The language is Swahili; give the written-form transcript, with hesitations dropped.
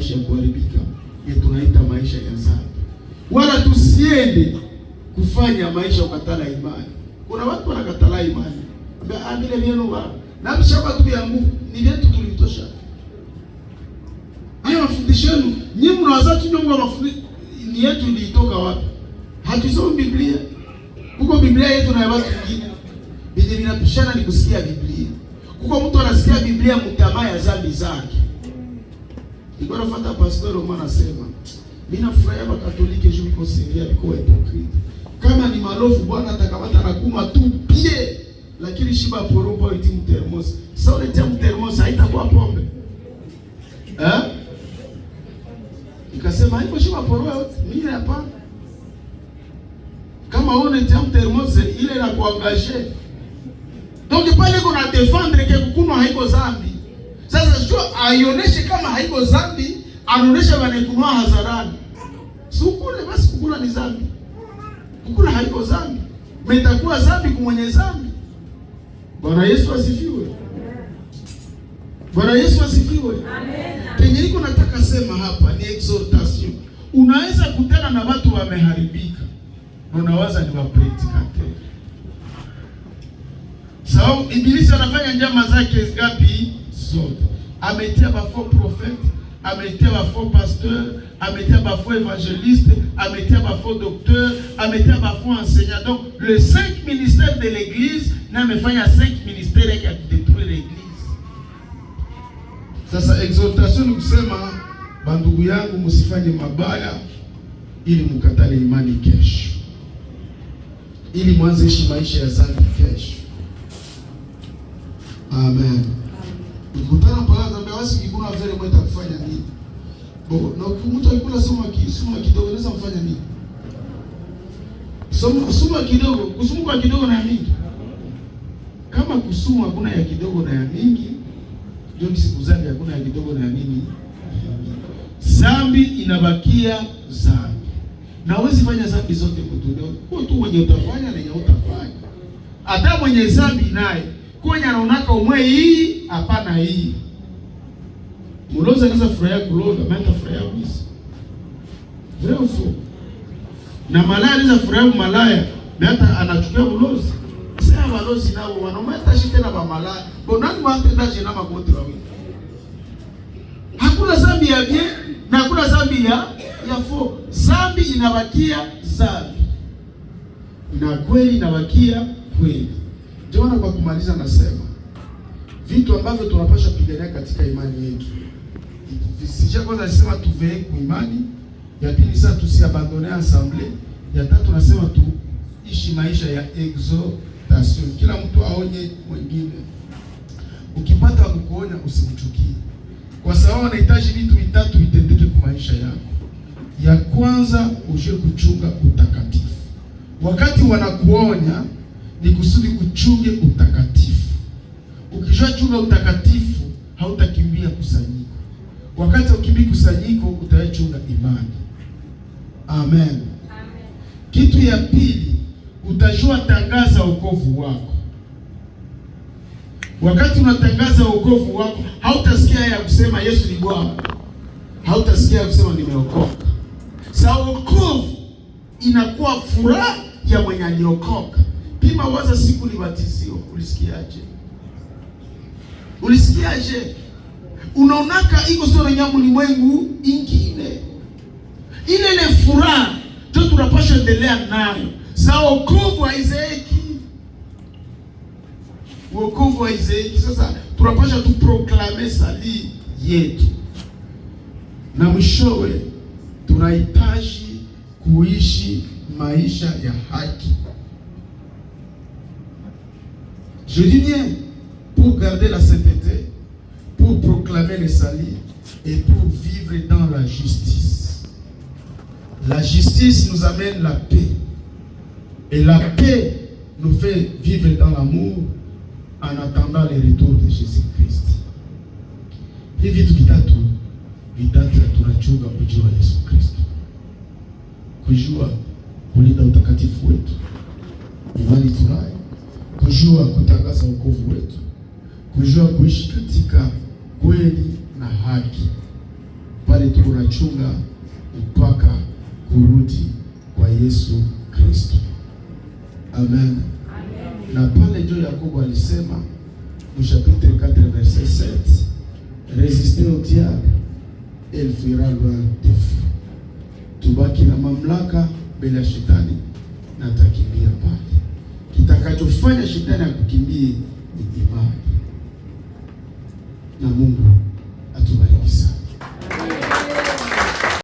Maisha ya kuharibika ya tunaita maisha ya zambi, wala tusiende kufanya maisha ukatala imani. Kuna watu wanakatala imani, ambia ah, vile vyenu ba na mshaba tu ya nguvu ni vyetu tulitosha. Haya mafundisho yenu nyinyi mnawaza tu nyongo mafundisho ni yetu ilitoka wapi? Hatusomi Biblia. Huko Biblia yetu na ya watu wengine. Biblia vinapishana ni kusikia Biblia. Huko mtu anasikia Biblia mtamaa ya zambi zake. Nilikuwa nafuata Pastor Roman anasema, mimi nafurahia Bakatolike juu biko sérieux, biko hypocrite. Kama ni malofu, Bwana atakamata na kuma tu pie, lakini shiba porombo iti mu thermos. Sasa uletea mu thermos haitakuwa pombe. Eh? Nikasema haiko shiba poro yote, mimi hapana. Kama wewe unetia mu thermos ile na kuangaje. Donc pale kuna défendre que kukunwa haiko zambi. Sasa sio aioneshe kama haiko zambi, anaonesha wanakunwa hadharani. Sukule basi, kukula ni zambi. Kukula haiko zambi. Metakuwa zambi kumwenye zambi. Bwana Yesu asifiwe. Bwana Yesu asifiwe. Amen. Kenye niko nataka sema hapa ni exhortation. Unaweza kutana na watu wameharibika na unawaza ni wa prédicateur. Sababu Ibilisi anafanya njama zake ngapi? Zote. Ametia ba faux prophète, ametia ba faux pasteur, ametia ba faux évangéliste, ametia ba faux docteur, ametia ba faux enseignant. Donc les cinq ministères de l'église na amefanya cinq ministères yake ya kudétruire l'église. Sasa exhortation ni kusema, bandugu yangu, msifanye mabaya ili mukatale imani kesho, ili mwanze ishi maisha ya zambi kesho. Amen. Ukikutana pala zambia basi kikuna vile mwenda kufanya nini? Bo, na mtu akikula suma kidogo anaweza mfanya nini? Suma kidogo, kusumuka kidogo na ya mingi. Kama kusuma hakuna ya kidogo na ya mingi, ndio siku zambi hakuna ya kidogo na ya nini? Zambi inabakia zambi. Na huwezi fanya zambi zote mtu. Kwa tu mwenye utafanya na yenye utafanya. Hata mwenye zambi naye kwenye anaonaka umwe hii hapana hii. Mulozi anaweza furahia kuloga, mimi furahia wizi. Vrai ou faux? Na malaya anaweza furahia malaya, na hata anachukia bulozi. Sasa balozi nao wanaume hata shi tena ba malaya. Bonani watenda jina makote wawili. Hakuna zambi ya bien na hakuna zambi ya faux. Zambi inabakia zambi. Na kweli inabakia kweli. Ndio maana kwa kumaliza nasema vitu ambavyo tunapaswa pigania katika imani yetu. Sija kwanza nasema tuveille kwa imani, ya pili sasa tusiabandonne assemblée, ya tatu nasema tuishi maisha ya exhortation. Kila mtu aonye mwingine. Ukipata kukuonya usimchukie. Kwa sababu anahitaji vitu vitatu vitendeke kwa maisha yako. Ya kwanza, ujue kuchunga utakatifu. Wakati wanakuonya ni kusudi uchunge utakatifu. Ukijua chunga utakatifu, hautakimbia kusanyiko. Wakati ukimbii kusanyiko, utachunga imani. Amen. Amen. Kitu ya pili, utajua tangaza wokovu wako. Wakati unatangaza wokovu wako, hautasikia ya kusema Yesu ni Bwana, hautasikia ya kusema nimeokoka. Sa wokovu inakuwa furaha ya mwenye aliokoka. Pima waza, siku ulibatizwa, ulisikiaje? Ulisikiaje? Unaonaka iko sio na nyamu limwengu ingine. Ile ile furaha ndio tunapaswa endelea nayo. Sa wokovu haizeeki, wokovu haizeeki. Sasa tunapaswa tu proclamer salut yetu, na mwishowe tunahitaji kuishi maisha ya haki. Je dis bien, pour garder la sainteté, pour proclamer le salut et pour vivre dans la justice. La justice nous amène la paix. Et la paix nous fait vivre dans l'amour en attendant le retour de Jésus-Christ. Hivi vitu vitatu vitatu tunachunga kujua Yesu Kristo, kujua kulinda utakatifu wetu, imani tunayo, kujua kutangaza wokovu wetu, kujua kuishi katika kweli na haki. Pale Tungali tuko nachunga mpaka kurudi kwa Yesu Kristo. Amen. Na pale ndio Yakobo alisema mu chapitre 4 verset 7: "Résistez au diable et il fuira loin de vous." Tubaki na mamlaka mbele ya shetani na atakimbia mbali. Kitakachofanya shetani akukimbie ni imani, na Mungu